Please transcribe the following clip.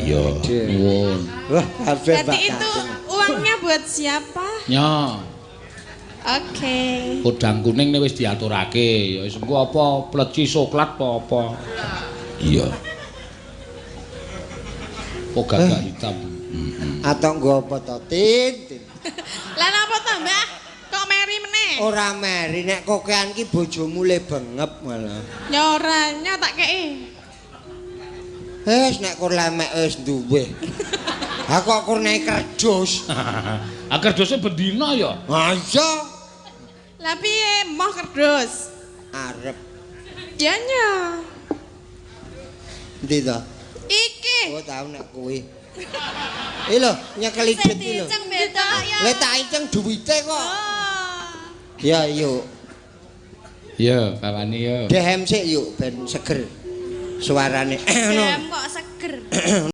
Iya, nuwun. Wah, kabeh Berarti itu uangnya buat siapa? Nya, Oke. Podang kuning nek wis diaturake. Ya wis engko apa pleci soklat apa apa. Iya. Oh, gagak hitam. Atau nggo apa to, Tin? Tin? Lah napa to, Mbah? Kok meri meneh? Ora meri nek kokean ki bojomu le bengep malah. Ya ora, nya tak kei. Wis nek kur lemek wis duwe. Ha kok kur naik kerdus. Ah, kerduse bendina ya. Ha iya. Lah piye moh kerdus? Arep Ya nya. Endi to? Iki. Oh, tau nek kuwi. Iki lho, nyekeli Sing duit iki lho. diceng beda ya. Le tak iceng duwite kok. Oh. Ya yuk. Iya, bawani yo. Dehem sik yuk ben seger suarane. Dem kok seger.